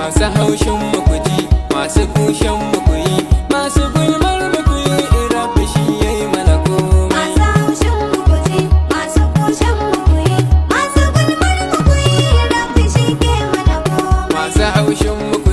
Masu haushin mu ku ji, masu kushen mu ku yi, masu gulmar mu ku yi, Rabbi shi yayi mana komai. Masu haushin mu ku ji, masu kushen mu ku yi, masu gulmar mu ku yi, Rabbi shi ke mana komai. Masu haushin mu ku